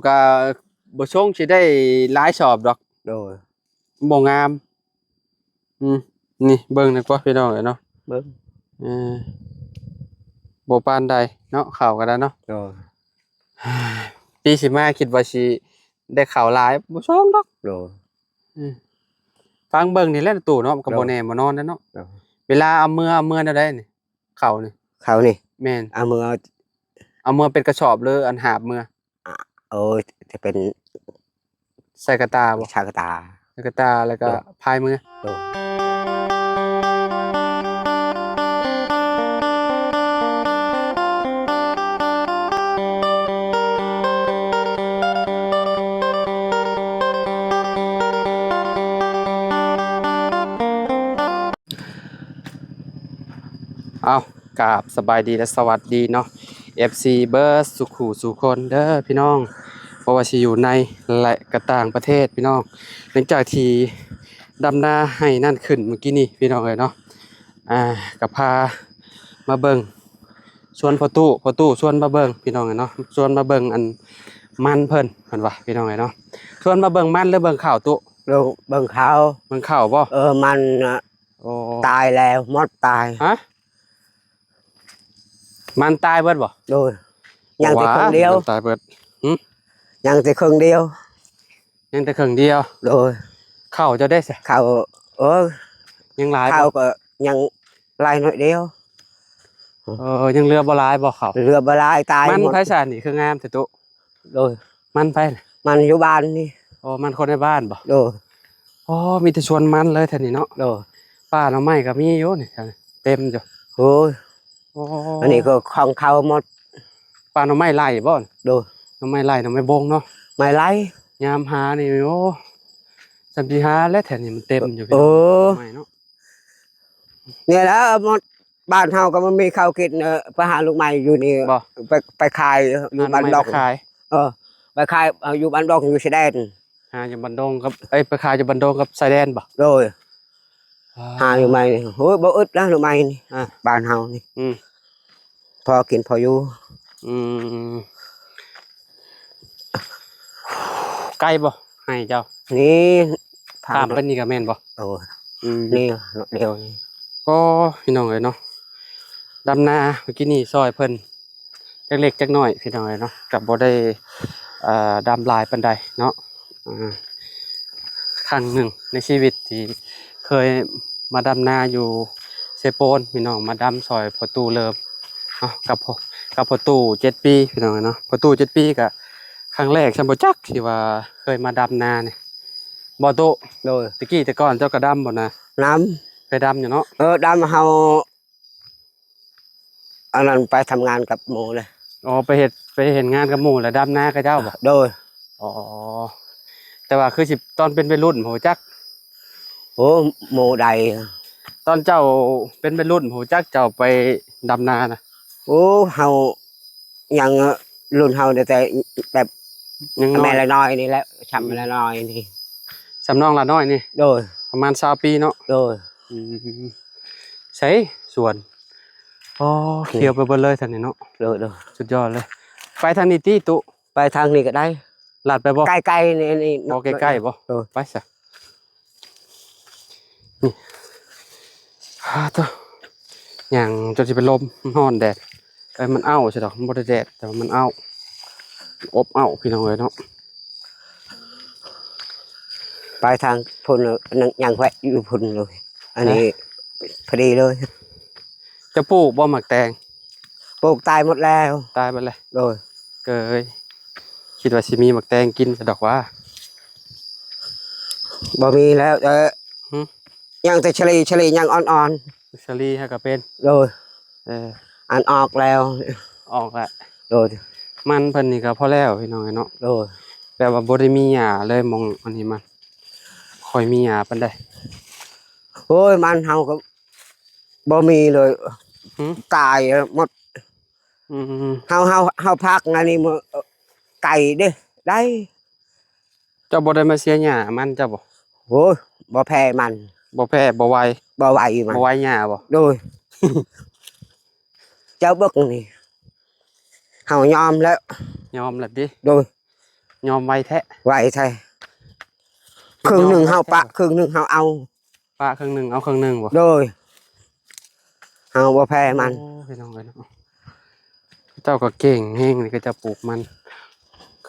ກໍບໍ່ຊົງຊິໄດ້ຫຼາຍສອບດອກ. ໂດຍ. ບໍ່ງາມ. ອືມ ນີ້ເບິ່ງດີກວ່າພີ່ນ້ອງເອີຍເນາະ. ເບິ່ງ ເອີ ບໍ່ປານໃດເນາະ ເຂົ້າກໍໄດ້ເນາະ. ໂດຍ. ປີຊິມາຄິດວ່າຊິໄດ້ເຂົ້າຫຼາຍ ບໍ່ຊົງດອກ. ໂດຍ. ອືມ ຟັງເບິ່ງນີ້ແຫຼະຕູ້ເນາະ ກໍບໍ່ແນ່ບໍ່ນອນແຫຼະເນາະ. ໂດຍ. ເວລາເອົາເມືອ ເອົາເມືອແນວໃດນີ້ ເຂົ້ານີ້? ເຂົ້ານີ້? ແມ່ນ. ເອົາເມືອ ເອົາເມືອເປັນກະສອບ ຫຼື ອັນຫາບເມືອ? ໂອ້ຍ ຈະເປັນ ໃສ່ກະຕ່າບໍ່? ໃສ່ກະຕ່າ ໃສ່ກະຕ່າ ແລ້ວກໍ ໂດຍ ພາຍມື. ໂດຍ. ເອົາ ກາບສະບາຍດີ ແລະ ສະຫວັດດີເນາະ ເອັຟຊີ ເບິດສູ່ຄູ່ສູ່ຄົນເດີພີ່ນ້ອງ ບໍ່ວ່າຊິຢູ່ໃນ ແລະ ກະຕ່າງປະເທດພີ່ນ້ອງ. ຫຼັງຈາກທີ່ດຳນາໄຮ່ນັ້ນຂຶ້ນມື້ກີ້ນີ້ພີ່ນ້ອງເອີຍເນາະ ອ່າ ກໍພາມາເບິ່ງສວນພໍ່ຕູ້ ພໍ່ຕູ້ຊວນມາເບິ່ງພີ່ນ້ອງເອີຍເນາະ ຊວນມາເບິ່ງອັນມັນເພິ່ນ ເພິ່ນວ່າພີ່ນ້ອງເອີຍເນາະ. ຊວນມາເບິ່ງມັນ ຫຼື ເບິ່ງເຂົ້າຕູ້? ເບິ່ງ ເບິ່ງເຂົ້າ. ເບິ່ງເຂົ້າບໍ່? ເອີ ມັນນະ ໂອ້ ຕາຍແລ້ວ ໝົດຕາຍ. ຮະ? ມັນຕາຍເບິດບໍ່? ໂດຍ. ຍັງແຕ່ເຄິ່ງດຽວ. ມັນຕາຍເບິດ. ຫື? ຍັງແຕ່ເຄິ່ງດຽວ. ຍັງແຕ່ເຄິ່ງດຽວ. ໂດຍ. ເຂົ້າເຈົ້າເດ້ຊະ? ເຂົ້າ ເອີ ຍັງຫຼາຍບໍ່? ເຂົ້າກໍຍັງຫຼາຍໜ້ອຍດຽວ. ເອີ ຍັງເຫຼືອບໍ່ຫຼາຍບໍ່ເຂົ້າ? ເຫຼືອບໍ່ຫຼາຍ ຕາຍໝົດ. ມັນໃຜຊະນີ້ຄືງາມແທ້ຕູ້? ໂດຍ. ມັນໃຜ? ມັນຢູ່ບ້ານນີ້. ອໍ ມັນຄົນໃນບ້ານບໍ່? ໂດຍ. ອໍ ມີແຕ່ສວນມັນເລີຍແຖວນີ້ເນາະ. ໂດຍ. ປ່າໜໍ່ໄມ້ກໍມີຢູ່ນີ້ ເຕັມຢູ່. ໂອ້ຍ ອໍ ອັນນີ້ກໍຂອງເຂົາໝົດ. ປ່າໜໍ່ໄມ້ໄລ່ບໍ່? ໂດຍ. ໜໍ່ໄມ້ໄລ່ ໜໍ່ໄມ້ບົງເນາະ. ໄມ້ໄລ່. ຍາມຫານີ້ ໂອ້ ສ່ຳຊິຫາແຫຼະ ແຖວນີ້ມັນເຕັມຢູ່. ເອີ ໜໍ່ໄມ້ເນາະ. ນີ້ແຫຼະໝົດ ບ້ານເຮົາກໍບໍ່ມີເຂົ້າກິນ. ເອີ ໄປຫາລູກໄມ້ຢູ່ນີ້. ບໍ່? ໄປ ໄປຂາຍຢູ່ບ້ານດອງ. ໄປຂາຍ. ເອີ ໄປຂາຍ ເອີ ຢູ່ບ້ານດອງ ຢູ່ຊາຍແດນ. ຫາຢູ່ບ້ານດອງກັບ ເອີຍ ໄປຂາຍຢູ່ບ້ານດອງກັບຊາຍແດນບໍ່? ໂດຍ. ອ່າ ຫາໜໍ່ໄມ້ນີ້ ໂອ້ຍ ບໍ່ອຶດນະໜໍ່ໄມ້ນີ້. ອ່າ ບ້ານເຮົານີ້. ອືມ ພໍກິນພໍຢູ່. ອືມ ໄກບໍ່ໄຮ່ເຈົ້າ? ນີ້ ຂ້າມໄປນີ້ກໍແມ່ນບໍ່? ໂດຍ. ອືມ ນີ້ດຽວນີ້. ກໍພີ່ນ້ອງເອີຍເນາະ ດຳນາມື້ກີ້ນີ້ຊ່ອຍເພິ່ນ ຈັກເລັກຈັກນ້ອຍພີ່ນ້ອງເອີຍເນາະ ກໍບໍ່ໄດ້ ເອີ ດຳຫຼາຍປານໃດເນາະ. ເອີ ຄັ້ງໜຶ່ງໃນຊີວິດທີ່ເຄີຍມາດຳນາຢູ່ເຊໂປນ ພີ່ນ້ອງ ມາດຳຊ່ອຍພໍ່ຕູ້ເລີມເນາະ ກັບ ກັບພໍ່ຕູ້ເຈັດປີ ພີ່ນ້ອງເອີຍເນາະ. ພໍ່ຕູ້ເຈັດປີກໍຄັ້ງແລກຊ້ຳບໍ່ຈັກທີ່ວ່າເຄີຍມາດຳນານີ້ ບໍ່ຕູ້? ໂດຍ. ແຕ່ກີ້ແຕ່ກ່ອນເຈົ້າກໍດຳບໍ່ນາ? ດຳ. ເຄີຍດຳຢູ່ເນາະ? ເອີ ດຳ ເຮົາ ອັນນັ້ນໄປທຳງານກັບໝູ່ເລີຍ. ອໍ ໄປເຮັດ ໄປເຮັດງານກັບໝູ່ ແລ້ວດຳນາກັບເຈົ້າບໍ່? ໂດຍ. ອໍ ແຕ່ວ່າຄືຊິຕອນເປັນໄວລຸ້ນບໍ່ຮູ້ຈັກ. ໂອ້ ໝູ່ໃດ? ຕອນເຈົ້າເປັນໄວລຸ້ນບໍ່ຮູ້ຈັກ ເຈົ້າໄປດຳນານະ. ໂອ້ ເຮົາຍັງລຸ້ນເຮົາແຕ່ ແບບ ຍັງນ້ອຍ ແມ່ລະນ້ອຍນີ້ແຫຼະ ຊ່ຳ ອືມ ແມ່ລະນ້ອຍນີ້ ຊ່ຳນ້ອງລະນ້ອຍນີ້. ໂດຍ. ປະມານຊາວປີເນາະ. ໂດຍ. ອືມ ໃສສວນ? ອໍ ໂດຍ ຂຽວໄປເບິດເລີຍທາງນີ້ເນາະ. ໂດຍ ໂດຍ. ສຸດຍອດເລີຍ. ໄປທາງນີ້ຕິຕຸ? ໄປທາງນີ້ກໍໄດ້. ລັດໄປບໍ່? ໃກ້ໆ ນີ້ ນີ້. ອໍ ໃກ້ໆບໍ່? ໂດຍ. ໄປຊະ. ນີ້ ຫາໂທ້ ຍ່າງຈົນຊິເປັນລົມ ມັນຮ້ອນແດດ. ເອີ ມັນເອົ້າຊະດອກ ມັນບໍ່ໄດ້ແດດ ແຕ່ວ່າມັນເອົ້າ ອົບເອົ້າ ພີ່ນ້ອງເອີຍເນາະ. ໄປທາງພຸ້ນ ຍັງ ຍັງແວະຢູ່ພຸ້ນເລີຍ. ອັນນີ້ ຮະ? ພໍດີເລີຍ. ເຈົ້າປູກບໍ່ໝາກແຕງ? ປູກຕາຍໝົດແລ້ວ. ຕາຍໝົດແລ້ວ? ໂດຍ. ເອີຍ ຄິດວ່າຊິມີໝາກແຕງກິນຊະດອກຫວາ. ບໍ່ມີແລ້ວ. ເອີ ຫຶ? ຍັງແຕ່ສາລີ ສາລີຍັງອ່ອນໆ. ສາລີຫາກະເປັນ. ໂດຍ. ເອີ ອັນອອກແລ້ວ. ອອກແລ້ວ. ໂດຍ. ມັນເພິ່ນນີ້ກໍພໍແລ້ວ ພີ່ນ້ອງເອີຍເນາະ. ໂດຍ. ແບບວ່າບໍ່ໄດ້ມີຫຍ້າເລີຍ ໝ່ອງອັນນີ້ມັນ ຄ່ອຍມີຫຍ້າປານໃດ. ໂອ້ຍ ມັນເຮົາກໍ ບໍ່ມີເລີຍ. ຫື? ຕາຍໝົດ. ອືມ ເຮົາ ເຮົາ ເຮົາພັກອັນນີ້ມື້ ເອີ ໄກ່ເດ້ ໄດ້. ເຈົ້າບໍ່ໄດ້ມາເສຍຫຍ້າມັນເຈົ້າບໍ່? ໂອ້ຍ ບໍ່ແພ້ມັນ. ບໍ່ແພ້ ບໍ່ໄຫວ. ບໍ່ໄຫວມັນ. ບໍ່ໄຫວຫຍ້າບໍ່? ໂດຍ. ເຈົ້າເບິ່ງນີ້ ເຮົາຍອມແລ້ວ. ຍອມແລ້ວຕິ? ໂດຍ. ຍອມໄວແທ້ ໄວແທ້. ເຄິ່ງໜຶ່ງເຮົາປະ ເຄິ່ງໜຶ່ງເຮົາເອົາ ປະເຄິ່ງໜຶ່ງເອົາເຄິ່ງໜຶ່ງບໍ່? ໂດຍ ເຮົາບໍ່ແພ້ມັນ. ໂອ້ ພີ່ນ້ອງເອີຍເນາະ ເຂົາເຈົ້າກໍເກັ່ງແຮງນີ້ ເຂົາເຈົ້າປູກມັນ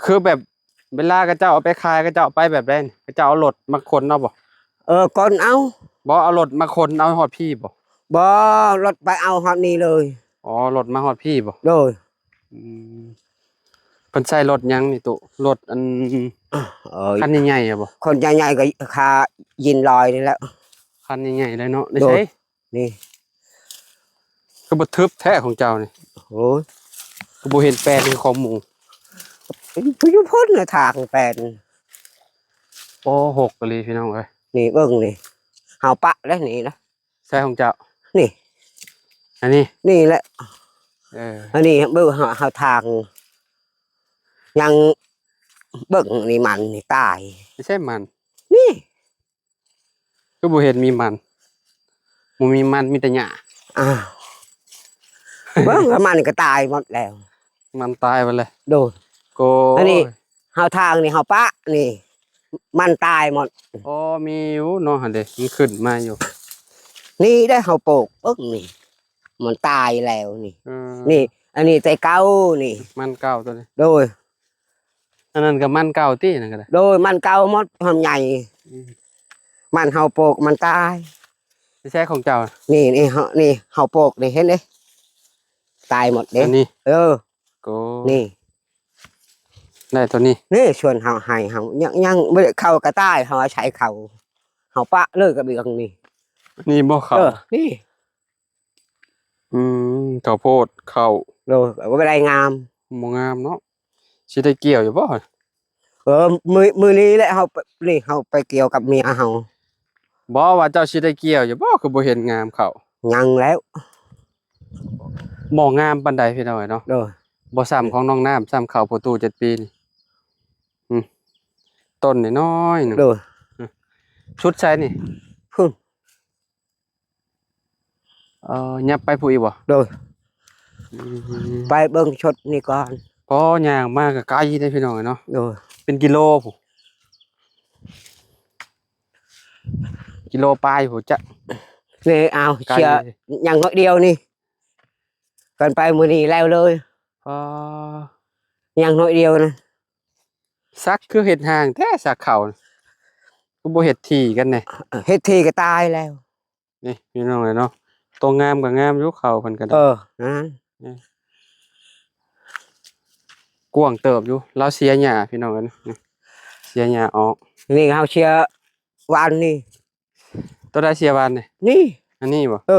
ຄືແບບ ເວລາເຂົາເຈົ້າເອົາໄປຂາຍ ເຂົາເຈົ້າເອົາໄປແບບໃດ? ເຂົາເຈົ້າເອົາລົດມາຂົນເອົາບໍ່? ເອີ ຂົນເອົາ. ບໍ່ ເອົາລົດມາຂົນເອົາຮອດພີ້ບໍ່? ບໍ່ ລົດໄປເອົາຮອດນີ້ເລີຍ. ອໍ ລົດມາຮອດພີ້ບໍ່? ໂດຍ. ອືມ ເພິ່ນໃຊ້ລົດຫຍັງນີ້ຕຸ? ລົດອັນ ເອີຍ ຄັນໃຫຍ່ໆ ບໍ່? ຄັນໃຫຍ່ໆ ກໍຄ່າຍິນລອຍນີ້ແຫຼະ ຄັນໃຫຍ່ໆ ເລີຍເນາະ. ໃນ ໂດຍ ໃສ? ນີ້ ຄືບໍ່ທຶບແທ້ຂອງເຈົ້ານີ້? ໂອ້ຍ ຄືບໍ່ເຫັນແປນຄືຂອງໝູ່? ຢູ່ພຸ້ນນະ ທາງແປນ. ໂອ້ ຮົກອີ່ຫຼີພີ່ນ້ອງເອີຍ. ນີ້ເບິ່ງນີ້ ເຮົາປະແລ້ວນີ້ນະ. ໃສຂອງເຈົ້າ? ນີ້ ອັນນີ້ ນີ້ແຫຼະ. ເອີ ອັນນີ້ເບິ່ງ ເຮົາ ເຮົາທາງ ຍັງເບິ່ງນີ້ ມັນນີ້ຕາຍ. ໃສມັນ? ນີ້ ຄືບໍ່ເຫັນມີມັນ? ບໍ່ມີມັນ ມີແຕ່ຫຍ້າ. ອ້າວ ເບິ່ງ ມັນກໍຕາຍໝົດແລ້ວ. ມັນຕາຍໝົດແລ້ວ. ໂດຍ. ໂກ ອັນນີ້ເຮົາທາງນີ້ ເຮົາປະນີ້ ມັນຕາຍໝົດ. ອໍ ມີຢູ່ເນາະ ຫັ້ນເດ້ ມັນຂຶ້ນມາຢູ່. ນີ້ໄດ້ເຮົາປູກ ເບິ່ງນີ້ ມັນຕາຍແລ້ວນີ້. ເອີ ນີ້ ອັນນີ້ແຕ່ເກົ່ານີ້ ມັນເກົ່າຕົວນີ້. ໂດຍ. ອັນນັ້ນກໍມັນເກົ່າຕິ ນັ້ນກໍໄດ້? ໂດຍ ມັນເກົ່າໝົດ ຫອມໃຫຍ່. ອືມ ມັນເຮົາປູກມັນຕາຍ. ໃສຂອງເຈົ້າ? ນີ້ ນີ້ເຮົາ ນີ້ເຮົາປູກນີ້ ເຫັນເດ້ ຕາຍໝົດເດ້. ອັນນີ້? ເອີ ໂກ ນີ້ ໄດ້ຕົວນີ້. ນີ້ສວນເຮົາ ໄຮ່ເຮົາ ຍັງ ຍັງບໍ່ໄດ້ເຂົ້າກະຕ່າຍ ເຮົາອາໄສເຂົ້າ ເຮົາປະເລີຍກະເບື້ອງນີ້. ນີ້ບໍ່ເຂົ້າ? ເອີ ນີ້. ອືມ ເຂົ້າໂພດ ເຂົ້າ. ໂດຍ ກໍບໍ່ໄດ້ງາມ. ບໍ່ງາມເນາະ. ຊິໄດ້ກ່ຽວຢູ່ບໍ່? ເອີ ມື້ ມື້ນີ້ແຫຼະ ເຮົາໄປ ນີ້ ເຮົາໄປກ່ຽວກັບເມຍເຮົາ. ບໍ່ ວ່າເຈົ້າຊິໄດ້ກ່ຽວຢູ່ບໍ່? ຄືບໍ່ເຫັນງາມເຂົ້າ. ຍັງແລ້ວ. ບໍ່ງາມປານໃດພີ່ນ້ອງເອີຍເນາະ. ໂດຍ. ບໍ່ສ່ຳຂອງນ້ອງນ້ຳ ສ່ຳເຂົ້າພໍ່ຕູ້ເຈັດປີນີ້. ອືມ ຕົ້ນນ້ອຍໆໜຶ່ງ. ໂດຍ. ອືມ ສຸດໃສນີ້? ພຸ້ນ. ເອີ ຫຍັບໄປພຸ້ນອີກບໍ່? ໂດຍ. ອືມ ໄປເບິ່ງຊຸດນີ້ກ່ອນ. ພໍຍ່າງມາກໍໄກເດ້ພີ່ນ້ອງເອີຍເນາະ. ໂດຍ. ເປັນກິໂລພຸ້ນ ກິໂລປາຍພຸ້ນຈັກ. ນີ້ ເອົາ ໄກ ເສຍ ຍັງໜ້ອຍດຽວນີ້ ກັນໄປມື້ນີ້ແລ້ວເລີຍ. ອໍ ຍັງໜ້ອຍດຽວນະ. ສັກຄືເຮັດຫ່າງແທ້ ສັກເຂົ້າ ຄືບໍ່ເຮັດຖີ່ກັນແດ່? ເຮັດຖີ່ກໍຕາຍແລ້ວ. ນີ້ພີ່ນ້ອງເອີຍເນາະ ໂຕງາມກໍງາມຢູ່ ເຂົ້າເພິ່ນກໍໄດ້. ເອີ ນັ້ນ ກວ້າງເຕີບຢູ່. ລາວເສຍຫຍ້າພີ່ນ້ອງເອີຍ ນີ້ ເສຍຫຍ້າອອກ. ນີ້ເຮົາເສຍວານນີ້. ໂຕໃດເສຍວານນີ້? ນີ້ ອັນນີ້ບໍ່? ເອີ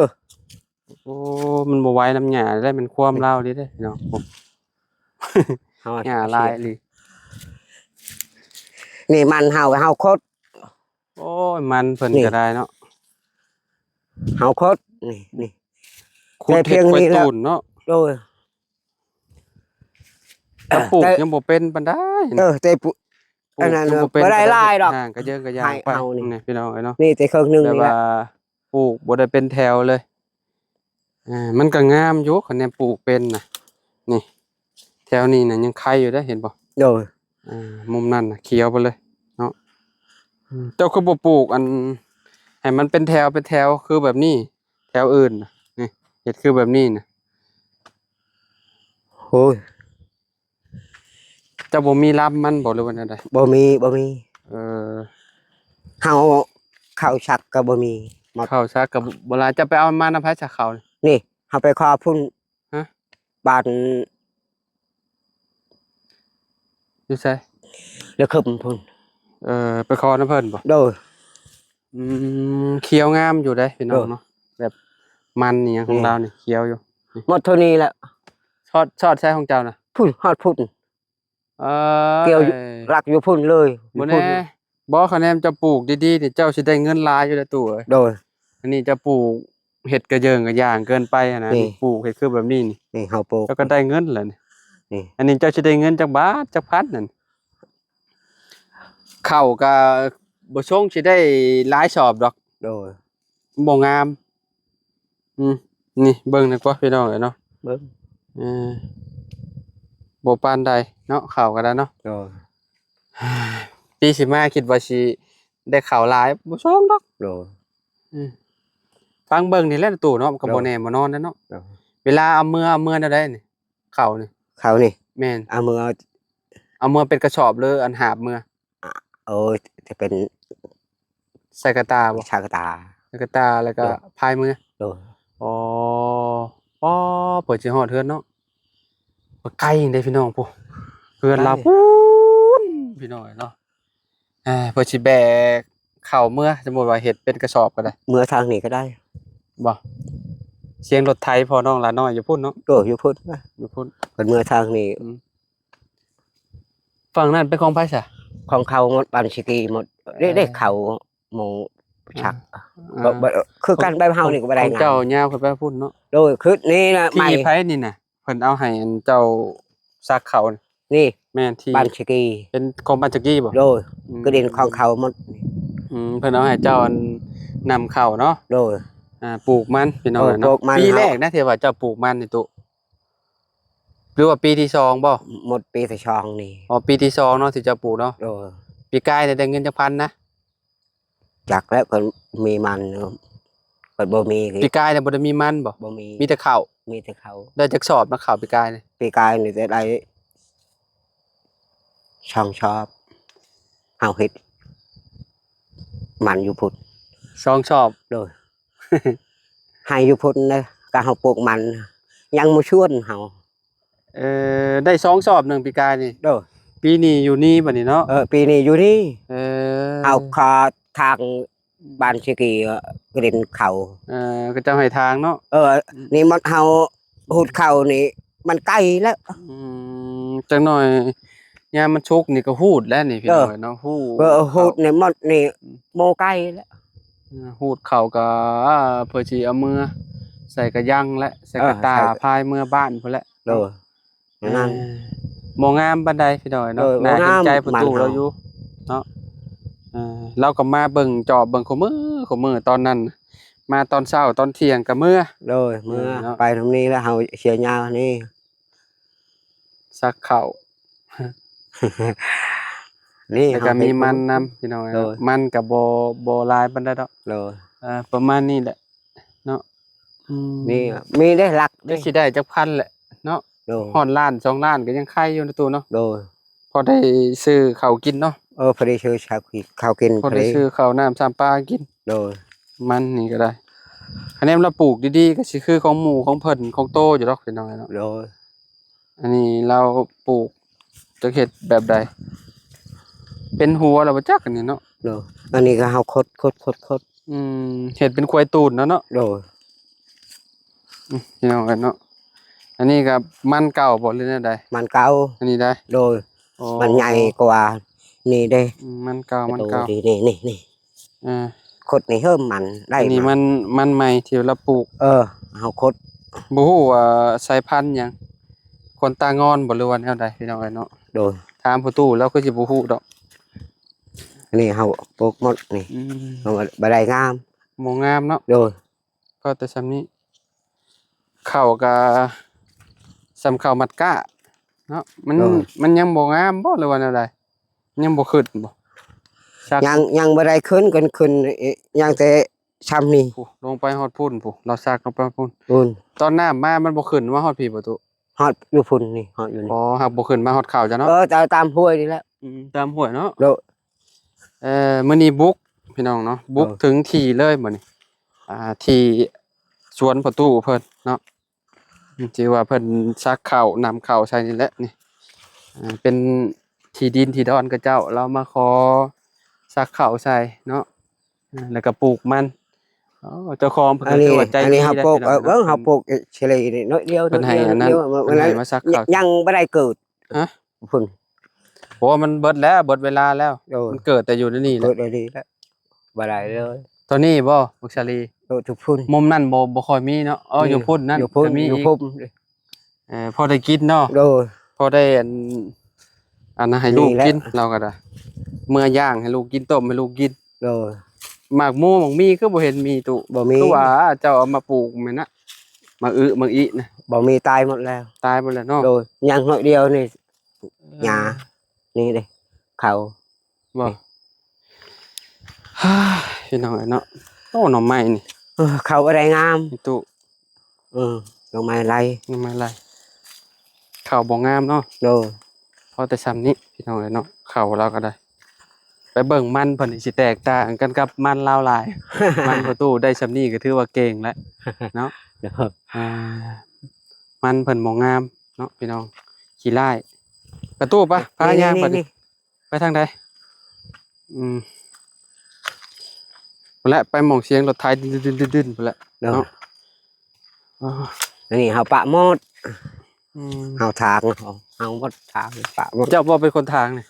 ໂອ້ ມັນບໍ່ໄຫວນຳຫຍ້າແລ້ວ ມັນຄວາມລາວນີ້ເດ້ພີ່ນ້ອງ. ໂອ້ ຫຍ້າຫຼາຍອີ່ຫຼີ. ນີ້ມັນເຮົາ ເຮົາຂົດ. ໂອ້ຍ ມັນເພິ່ນ ນີ້ ກໍໄດ້ເນາະ ເຮົາຂົດ. ນີ້ ນີ້ ຂຸດເຮັດ ແຕ່ພຽງນີ້ແຫຼະ ຂ້ອຍຕູນເນາະ. ໂດຍ. ແຕ່ປູກ ເອີ ຍັງບໍ່ເປັນປານໃດ. ເອີ ແຕ່ປູກ ປູກ ອັນນັ້ນ ຍັງບໍ່ເປັນ ບໍ່ໄດ້ຫຼາຍດອກ ກໍເຢິງກະຢ່າງໄປ. ນີ້ພີ່ນ້ອງເອີຍເນາະ ນີ້ແຕ່ເຄິ່ງໜຶ່ງນີ້ແຫຼະ ແບບວ່າປູກບໍ່ໄດ້ເປັນແຖວເລີຍ. ເອີ ມັນກໍງາມຢູ່ ຄັນແມ່ນປູກເປັນນະ. ນີ້ ແຖວນີ້ນະຍັງໄຄຢູ່ເດ້ ເຫັນບໍ່? ໂດຍ. ອ່າ ມຸມນັ້ນນະຂຽວໄປເລີຍເນາະ. ອືມ ເຈົ້າຄືບໍ່ປູກອັນ ໃຫ້ມັນເປັນແຖວ ເປັນແຖວຄືແບບນີ້ ແຖວອື່ນນະ? ນີ້ ເຮັດຄືແບບນີ້ນະ. ໂອ້ຍ ເຈົ້າບໍ່ມີລຳມັນບໍ່ ຫຼືວ່າແນວໃດ? ບໍ່ມີ ບໍ່ມີ. ເອີ ເຮົາ ເຂົ້າສັກກໍບໍ່ມີ. ເຂົ້າສັກກໍບໍ່ຫຼາຍ. ເຈົ້າໄປເອົາມານຳໃຜສັກເຂົ້າ? ນີ້ ເຮົາໄປຂໍພຸ້ນ. ຮະ? ບ້ານ ຢູ່ໃສ? ລະຄຶມພຸ້ນ. ເອີ ໄປຂໍນຳເພິ່ນບໍ່? ໂດຍ. ອືມ ຂຽວງາມຢູ່ເດ້ພີ່ນ້ອງເນາະ. ໂດຍ. ແບບມັນອີ່ຫຍັງຂອງລາວນີ້ຂຽວຢູ່. ໝົດເທົ່ານີ້ແຫຼະ. ຊອດ ຊອດໃສຂອງເຈົ້ານະ? ພຸ້ນ ຮອດພຸ້ນ. ເອີ ກ່ຽວລັກຢູ່ພຸ້ນເລີຍ. ບໍ່ແນ່ ບໍ່ ຄະແນນເຈົ້າປູກດີໆນີ້ ເຈົ້າຊິໄດ້ເງິນຫຼາຍຢູ່ເດ້ຕູ້ເອີຍ. ໂດຍ. ອັນນີ້ເຈົ້າປູກເຮັດກະເຢິງກະຢ່າງເກີນໄປຫັ້ນນະ. ນີ້ ປູກເຮັດຄືແບບນີ້ນີ້ ນີ້ເຮົາປູກ ເຈົ້າກໍໄດ້ເງິນແລ້ວນີ້. ນີ້ ອັນນີ້ເຈົ້າຊິໄດ້ເງິນຈັກບາດຈັກພັນນັ້ນ? ເຂົ້າກໍບໍ່ຊົງຊິໄດ້ຫຼາຍສອບດອກ. ໂດຍ. ບໍ່ງາມ. ອືມ ນີ້ເບິ່ງດີກວ່າພີ່ນ້ອງເອີຍເນາະ. ເບິ່ງ ເອີ ບໍ່ປານໃດເນາະ ເຂົ້າກໍໄດ້ເນາະ. ໂດຍ. ປີຊິມາຄິດວ່າຊິໄດ້ເຂົ້າຫຼາຍ ບໍ່ຊອງດອກ. ໂດຍ. ອືມ ຟັງເບິ່ງນີ້ແຫຼະຕູ້ເນາະ ມັນກໍ ໂດຍ ບໍ່ແນ່ບໍ່ນອນແຫຼະເນາະ. ໂດຍ. ເວລາເອົາເມືອ ເອົາເມືອແນວໃດນີ້ ເຂົ້ານີ້? ເຂົ້ານີ້? ແມ່ນ. ເອົາເມືອ ເອົາເມືອເປັນກະສອບ ຫຼື ອັນຫາບເມືອ? ໂອ້ຍ ຈະເປັນ ໃສ່ກະຕ່າບໍ່? ໃສ່ກະຕ່າ ໃສ່ກະຕ່າ ແລ້ວກໍ ໂດຍ ພາຍເມືອ. ໂດຍ. ອໍ ອໍ ເພິ່ນຊິຮອດເຮືອນເນາະ. ໄກເດ້ພີ່ນ້ອງ ພຸ້ນ ເຮືອນລາວ ໄກ ພຸ້ນພີ່ນ້ອງເນາະ. ອ່າ ເພິ່ນຊິແບກເຂົ້າເມືອ ສົມມຸດວ່າເຮັດເປັນກະສອບກໍໄດ້ ເມືອທາງນີ້ກໍໄດ້. ບໍ່ ສຽງລົດໄຖພໍ່ນ້ອງຫຼານ້ອຍຢູ່ພຸ້ນເນາະ. ໂດຍ ຢູ່ພຸ້ນ ຢູ່ພຸ້ນ ເພິ່ນເມືອທາງນີ້. ອືມ ຝັ່ງນັ້ນເປັນຂອງໃຜຊະ? ຂອງເຂົາໝົດ ບ້ານຊິກີໝົດ. ເດ້ ເອີ ເດ້ ເຂົາໝູ່ຊັກ. ອ່າ ບໍ່ ບໍ່ ຄືກັນ ແບບເຮົານີ້ກໍບໍ່ໄດ້ ຂອງເຈົ້າຍາວຂຶ້ນໄປພຸ້ນເນາະ. ໂດຍ ຄືນີ້ນະ ທີ່ໃໝ່ ໃຜນີ້ນະ ເພິ່ນເອົາໃຫ້ອັນເຈົ້າຊັກເຂົ້ານີ້? ນີ້ ແມ່ນ ທີ່ບ້ານຊິກີ ເປັນຂອງບ້ານຊິກີບໍ່? ໂດຍ. ອືມ ຄືດິນຂອງເຂົາໝົດ. ອືມ ເພິ່ນເອົາໃຫ້ເຈົ້າອັນນຳເຂົ້າເນາະ. ໂດຍ. ອ່າ ປູກມັນພີ່ນ້ອງເອີຍເນາະ. ປູກມັນ ປີແລກນະທີ່ວ່າເຈົ້າປູກມັນນີ້ຕຸ ຫຼືວ່າປີທີສອງບໍ່? ໝົດປີທີສອງນີ້. ອໍ ປີທີສອງເນາະທີ່ເຈົ້າປູກເນາະ. ໂດຍ. ປີກາຍນີ້ໄດ້ເງິນຈັກພັນນະ? ຈັກແລ້ວ ກໍມີມັນ ກໍບໍ່ມີ. ປີກາຍນີ້ບໍ່ໄດ້ມີມັນບໍ່? ບໍ່ມີ ມີແຕ່ເຂົ້າ. ມີແຕ່ເຂົ້າ. ໄດ້ຈັກສອບນະເຂົ້າປີກາຍນີ້? ປີກາຍນີ້ໄດ້ ໄດ້ສອງສອບ. ເຮົາເຮັດມັນຢູ່ພຸ້ນ ສອງສອບ. ໂດຍ. ໃຫ້ຢູ່ພຸ້ນນະ ກະເຮົາປູກມັນ ຍັງມາຊວນເຮົາ. ເອີ ໄດ້ສອງສອບໜຶ່ງປີກາຍນີ້. ໂດຍ. ປີນີ້ຢູ່ນີ້ບັດນີ້ເນາະ. ເອີ ປີນີ້ຢູ່ນີ້. ເອີ ເຮົາຂໍທາງບ້ານຊິກີ ກະດິນເຂົາ. ເອີ ເຂົາເຈົ້າໃຫ້ທາງເນາະ. ເອີ ອືມ ນີ້ມັນເຮົາ ຮູດເຂົ້ານີ້ມັນໄກແລ້ວ. ອືມ ຈັກໜ້ອຍຍາມມັນສຸກນີ້ກໍຮູດແລ້ວນີ້ພີ່ນ້ອງເອີຍເນາະ. ເອີ ຮູດ ເອີ ຮູດນີ້ໝົດນີ້ ອືມ ໂມໄກແລ້ວ. ເອີ ຮູດເຂົ້າກໍ ເພື່ອຊິເອົາເມືອໃສ່ກະຍັງແລະ ໃສ່ກະຕ່າ ເອີ ໃສ່ ພາຍເມືອບ້ານພຸ້ນແຫຼະ. ໂດຍ. ນັ້ນ ເອີ ບໍ່ງາມປານໃດພີ່ນ້ອງເນາະ. ເອີ ໜ້າເຫັນໃຈພໍ່ຕູ້ລາວຢູ່ເນາະ. ເອີ ລາວກໍມາເບິ່ງຈອບເບິ່ງຄູ່ມື້ ຄູ່ມື້ ຕອນນັ້ນມາຕອນເຊົ້າຕອນທ່ຽງກໍເມືອ. ໂດຍ ເມືອ ເອີ ເນາະ ໄປນຳນີ້ແລ້ວ ເຮົາເສຍຍາວນີ້ ຊັກເຂົ້າ ນີ້ ແລ້ວກໍມີມັນນຳພີ່ນ້ອງເນາະ. ໂດຍ. ມັນກໍບໍ່ ບໍ່ຫຼາຍປານໃດດອກ. ໂດຍ. ເອີ ປະມານນີ້ແຫຼະເນາະ. ອືມ ນີ້ ມີເດ້ ຫຼັກເດ້ ຊິໄດ້ຈັກພັນແຫຼະເນາະ. ໂດຍ. ຮອດລ້ານສອງລ້ານກໍຍັງໄຄຢູ່ນະຕູ້ເນາະ. ໂດຍ. ພໍໄດ້ຊື້ເຂົ້າກິນເນາະ. ເອີ ພໍໄດ້ຊື້ເຂົ້າກິນ ເຂົ້າກິນ ພໍໄດ້ຊື້ເຂົ້ານ້ຳຊຳປາກິນ. ໂດຍ. ມັນນີ້ກໍໄດ້ ຄັນແນມລາວປູກດີໆ ກໍຊິຄືຂອງໝູ່ຂອງເພິ່ນຂອງໂຕຢູ່ດອກພີ່ນ້ອງເນາະ. ໂດຍ. ອັນນີ້ລາວປູກ ຈັກເຮັດແບບໃດ ເປັນຫົວແລ້ວບໍ່ຈັກອັນນີ້ເນາະ. ໂດຍ. ອັນນີ້ກໍເຮົາຂົດ ຂົດ ຂົດ ຂົດ. ອືມ ເຮັດເປັນຄວາຍຕູນແລ້ວເນາະ. ໂດຍ. ອືມ ພີ່ນ້ອງເອີຍເນາະ ອັນນີ້ກໍມັນເກົ່າບໍ່ ຫຼືແນວໃດ? ມັນເກົ່າ ອັນນີ້ໄດ໋. ໂດຍ. ອໍ ມັນໃຫຍ່ກວ່ານີ້ເດ້. ອືມ ມັນເກົ່າ ມັນເກົ່າ ນີ້ ນີ້ ນີ້ ອ່າ ຂົດນີ້ເຮີ້ມມັນໄດ້. ອັນນີ້ມັນ ມັນໃໝ່ທີ່ລາວປູກ. ເອີ ເຮົາຂົດ ບໍ່ຮູ້ວ່າສາຍພັນຫຍັງ ຄົນຕາງອນບໍ່ ຫຼືວ່າແນວໃດ ພີ່ນ້ອງເອີຍເນາະ. ໂດຍ. ຖາມພໍ່ຕູ້ ລາວຄືຊິບໍ່ຮູ້ດອກ. ອັນນີ້ເຮົາປູກໝົດນີ້. ອືມ ເຮົາບໍ່ໄດ້ງາມ ບໍ່ງາມເນາະ. ໂດຍ. ພໍແຕ່ສ່ຳນີ້ ເຂົ້າກະສ່ຳເຂົ້າມັດກ້າເນາະ. ມັນ ໂດຍ. ມັນຍັງບໍ່ງາມບໍ່ ຫຼືວ່າແນວໃດ? ຍັງບໍ່ຂຶ້ນບໍ່? ສັກ ຍັງ ຍັງບໍ່ໄດ້ຂຶ້ນ ກັນຂຶ້ນ ຍັງແຕ່ຊ່ຳນີ້. ພຸ້ນ ລົງໄປຮອດພຸ້ນ ພຸ້ນ ລາວສັກລົງໄປພຸ້ນ ພຸ້ນ. ຕອນນ້ຳມາມັນບໍ່ຂຶ້ນມາຮອດພີ້ບໍ່ຕຸ? ຮອດຢູ່ພຸ້ນນີ້ ຮອດຢູ່ນີ້. ອໍ ຫາກບໍ່ຂຶ້ນມາຮອດເຂົ້າເຈົ້າເນາະ. ເອີ ຕາມ ຕາມຫ້ວຍນີ້ແຫຼະ. ອືມ ຕາມຫ້ວຍເນາະ. ໂດຍ. ເອີ ມື້ນີ້ບຸກພີ່ນ້ອງເນາະ ບຸກ ເອີ ເຖິງທີ່ເລີຍມື້ນີ້ ອ່າ ທີ່ສວນພໍ່ຕູ້ເພິ່ນເນາະ ທີ່ວ່າເພິ່ນສັກເຂົ້າ ນຳເຂົ້າໃສ່ນີ້ແຫຼະນີ້. ອ່າ ເປັນທີ່ດິນທີ່ດອນຂະເຈົ້າ ລາວມາຂໍສັກເຂົ້າໃສ່ເນາະ ແລ້ວກໍປູກມັນ. ໂອ້ ເຈົ້າຂອງເພິ່ນກໍຖືວ່າໃຈດີ. ອັນນີ້ເຮົາປູກ ເອີ ເບິ່ງເຮົາປູກເສລີນີ້ໜ້ອຍດຽວ ເພິ່ນໃຫ້ອັນນັ້ນ ເພິ່ນໃຫ້ມາສັກເຂົ້າ ຍັງບໍ່ໄດ້ເກີດ. ຮະ? ພຸ້ນ. ໂອ້ ມັນເບິດແລ້ວ ເບິດເວລາແລ້ວ. ໂດຍ. ມັນເກີດແຕ່ຢູ່ໃນນີ້ແຫຼະ ເກີດໃນນີ້ແຫຼະ ບໍ່ໄດ້ເລີຍ. ຕົວນີ້ບໍ່ ບັກສາລີ? ເອີ ຢູ່ພຸ້ນ. ມຸມນັ້ນບໍ່ ບໍ່ຄ່ອຍມີເນາະ. ເອີ ຢູ່ພຸ້ນນັ້ນ ຢູ່ພຸ້ນ ກໍມີ ຢູ່ ອີກ ພຸ້ນ. ເອີ ພໍໄດ້ກິນເນາະ. ໂດຍ. ພໍໄດ້ອັນ ອັນນັ້ນໃຫ້ລູກກິນ ນີ້ແຫຼະ ລາວກໍໄດ້ ເມືອຍ່າງໃຫ້ລູກກິນ ຕົ້ມໃຫ້ລູກກິນ. ໂດຍ. ໝາກໂມໝາກມີຄືບໍ່ເຫັນມີຕຸ? ບໍ່ມີ. ຄືວ່າເຈົ້າເອົາມາປູກແມ່ນນະ ໝາກອຶໝາກອີນະ? ບໍ່ມີ ຕາຍໝົດແລ້ວ. ຕາຍໝົດແລ້ວເນາະ. ໂດຍ. ຍັງໜ້ອຍດຽວນີ້ ເອີ ຫຍ້ານີ້ເດ້ ເຂົ້າ ບໍ່ ພີ່ນ້ອງເອີຍເນາະ. ໂອ້ ໜໍ່ໄມ້ນີ້ ເອີ ເຂົ້າບໍ່ໄດ້ງາມ ມີຕູ້ ເອີ ໜໍ່ໄມ້ໄຫຼ ໜໍ່ໄມ້ໄຫຼ ເຂົ້າບໍ່ງາມເນາະ. ໂດຍ ພໍແຕ່ຊ່ຳນີ້ພີ່ນ້ອງເອີຍເນາະ ເຂົ້າລາວກໍໄດ້. ໄປເບິ່ງມັນເພິ່ນນີ້ຊິແຕກຕ່າງກັນກັບມັນລາວຫຼາຍ ມັນພໍ່ຕູ້ໄດ້ຊ່ຳນີ້ກໍຖືວ່າເກັ່ງແລ້ວເນາະ. ໂດຍ ອ່າ ມັນເພິ່ນບໍ່ງາມເນາະພີ່ນ້ອງ ຂີ້ລ້າຍ. ປະຕູປະ ພາຍ່າງໄປ ນີ້ ນີ້ ໄປທາງໃດ? ອືມ ພຸ້ນແຫຼະ ໄປໝ່ອງສຽງລົດໄຖດຶນໆໆໆ ພຸ້ນແຫຼະເນາະ. ອໍ ອັນນີ້ເຮົາປະໝົດ ອືມ ເຮົາຖາງ ເຮົາ ເຮົາໝົດ ຖາງປະໝົດ. ເຈົ້າບໍ່ເປັນຄົນຖາງນີ້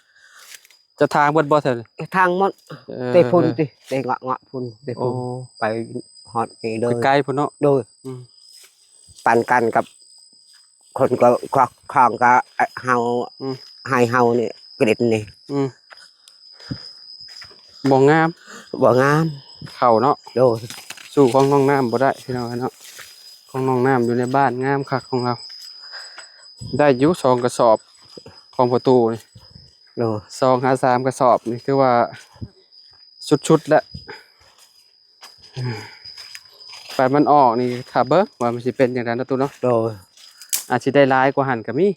ເຈົ້າຖາງເບິດບໍ່ແຖວນີ້? ຖາງໝົດ ເອີ ແຕ່ພຸ້ນຕິ ແຕ່ເງາະໆ ພຸ້ນ ແຕ່ພຸ້ນ ໂອ້ ໄປຮອດນີ້ເລີຍ ໄກໆ ພຸ້ນເນາະ. ໂດຍ ອືມ ປັນກັນກັບ ຄົນກໍຄວັກຂອງກໍ ເອີ ເຮົາ ອືມ ໃຫ້ເຮົານີ້ ກຣິດນີ້ ອືມ ບໍ່ງາມ ບໍ່ງາມ ເຂົ້າເນາະ. ໂດຍ ສູ້ຂອງນ້ອງນ້ຳບໍ່ໄດ້ພີ່ນ້ອງເອີຍເນາະ. ຂອງນ້ອງນ້ຳຢູ່ໃນບ້ານງາມຄັກຂອງລາວ ໄດ້ຢູ່ສອງກະສອບຂອງພໍ່ຕູ້ນີ້. ໂດຍ ສອງຫາສາມກະສອບນີ້ຖືວ່າສຸດໆ ແລ້ວ. ປານມັນອອກນີ້ ຖ້າເບິ່ງວ່າມັນຊິເປັນຈັ່ງໃດເນາະຕູ້ເນາະ. ໂດຍ ອາດຊິໄດ້ຫຼາຍກວ່າຫັ້ນກໍມີ.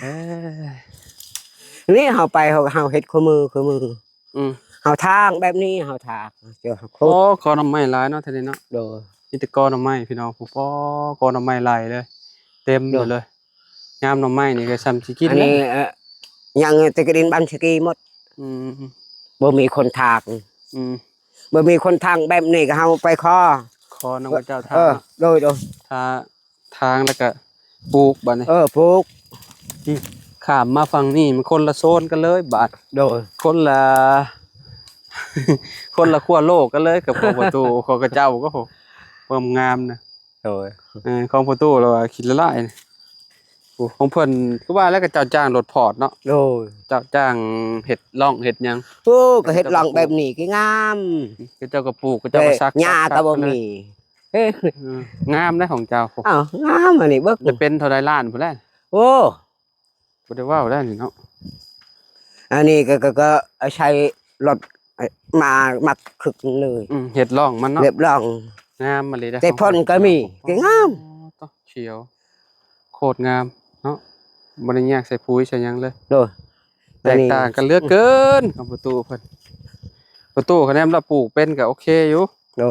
ເອີ ນີ້ເຮົາໄປ ເຮົາ ເຮົາເຮັດຄູ່ມື້ ຄູ່ມື້ ອືມ ເຮົາຖາງແບບນີ້ ເຮົາຖາງ ໂອ້ ກໍໜໍ່ໄມ້ຫຼາຍເນາະແຖວນີ້ເນາະ. ໂດຍ ມີແຕ່ກໍໜໍ່ໄມ້ພີ່ນ້ອງ ໂອ້ ກໍໜໍ່ໄມ້ຫຼາຍເລີຍ ເຕັມຢູ່ເລີຍ. ຍາມໜໍ່ໄມ້ນີ້ກໍຊ່ຳຊິກິນ ອັນນີ້ ແລ້ວ ເອີ ຍັງແຕ່ກະດິນບ້ານສະກີໝົດ. ອືມ ບໍ່ມີຄົນຖາງ ອືມ ບໍ່ມີຄົນຖາງແບບນີ້ກໍເຮົາໄປຂໍ ຂໍນຳເຂົາເຈົ້າຖາງ. ເອີ ໂດຍໆ ຖ້າຖາງແລ້ວກໍປູກບາດນີ້. ເອີ ປູກ ນີ້ ຂ້າມມາຝັ່ງນີ້ມັນຄົນລະໂຊນກັນເລີຍບາດ. ໂດຍ ຄົນລະ ຄົນລະຂົ້ວໂລກກັນເລີຍກັບຂອງພໍ່ຕູ້ ຂອງເຂົາເຈົ້າກໍ ເບິ່ງງາມນະ. ໂດຍ ເອີ ຂອງພໍ່ຕູ້ລາວວ່າຂີ້ລະລາຍ. ໂອ້ ຂອງເພິ່ນຄືວ່າແລ້ວ ເຂົາເຈົ້າຈ້າງລົດພອດເນາະ. ໂດຍ ເຈົ້າຈ້າງເຮັດລ່ອງເຮັດຫຍັງ. ໂອ້ ກໍເຮັດລ່ອງແບບນີ້ກໍງາມ ເຂົາເຈົ້າກໍປູກ ເຂົາເຈົ້າກໍສັກ ຫຍ້າກໍບໍ່ມີ. ເອີ ງາມເດ້ຂອງເຈົ້າ. ອ້າວ ງາມອັນນີ້ເບິ່ງ ຈະເປັນເທົ່າໃດລ້ານພຸ້ນແຫຼະ. ໂອ້ ບໍ່ໄດ້ເວົ້າໄດ້ນີ້ເນາະ. ອັນນີ້ກໍ ກໍ ກໍໃຊ້ລົດມາ ມາຄຶກເລີຍ. ອືມ ເຮັດລ່ອງມັນເນາະ ເຮັດລ່ອງ ງາມອີ່ຫຼີເດ້. ແຕ່ພົ້ນກໍມີ ກໍງາມ. ໂອ້ ຂຽວ ໂຄດງາມເນາະ ບໍ່ໄດ້ແຍກໃສ່ປຸຍໃສ່ຫຍັງເລີຍ. ໂດຍ ແຕກຕ່າງກັນເຫຼືອເກີນ ອືມ ຂອງພໍ່ຕູ້ເພິ່ນ. ພໍ່ຕູ້ຄະແນນລະປູກເປັນກໍໂອເຄຢູ່. ໂດຍ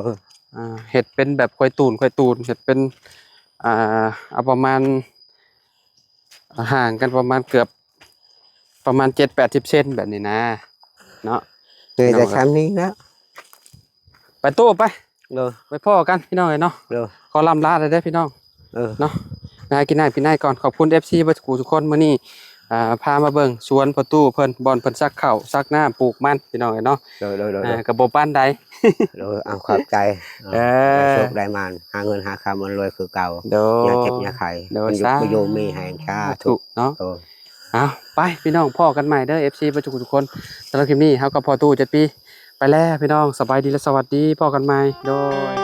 ອ່າ ເຮັດເປັນແບບຂ້ອຍຕູນ ຂ້ອຍຕູນ ເຮັດເປັນ ອ່າ ເອົາປະມານ ຫ່າງກັນປະມານເກືອບ ປະມານເຈັດແປດສິບເຊັນແບບນີ້ນະ ເນາະ. ເອີ ແຕ່ຊ່ຳນີ້ແລ້ວ ໄປຕູ້ໄປ. ໂດຍ ໄປພໍ້ກັນພີ່ນ້ອງເອີຍເນາະ. ໂດຍ ຂໍລ່ຳລາແລ້ວເດີພີ່ນ້ອງ. ເອີ ເນາະ ໄປຫາກິນນ້ຳກິນໃນກ່ອນ. ຂອບຄຸນເອັຟຊີເບິດທຸກຜູ້ທຸກຄົນ ມື້ນີ້ ອ່າ ພາມາເບິ່ງສວນພໍ່ຕູ້ເພິ່ນ ບ່ອນເພິ່ນສັກເຂົ້າສັກນ້ຳ ປູກມັນ ພີ່ນ້ອງເອີຍເນາະ. ໂດຍໆໆ ອ່າ ກໍບໍ່ປານໃດ. ໂດຍ ເອົາ ຂອບໃຈ. ເອີ ໃຫ້ໂຊກໄດ້ໝານ ຫາເງິນຫາຄຳ ອຳນວຍຄືເກົ່າ. ໂດຍ ຢ່າເຈັບຢ່າໄຂ້. ໂດຍ ຢູ່ ສາທຸ ຢູ່ມີແຮງ ສາທຸ ສາທຸເນາະ. ໂດຍ ເອົາ ໄປພີ່ນ້ອງ ພໍ້ກັນໃໝ່ເດີ ເອັຟຊີເບິດທຸກຜູ້ທຸກຄົນ. ສຳລັບຄລິບນີ້ ເຮົາກັບພໍ່ຕູ້ຈັດປີໄປແລ້ວພີ່ນ້ອງ. ສະບາຍດີ ແລະ ສະຫວັດດີ ພໍ້ກັນໃໝ່. ໂດຍ.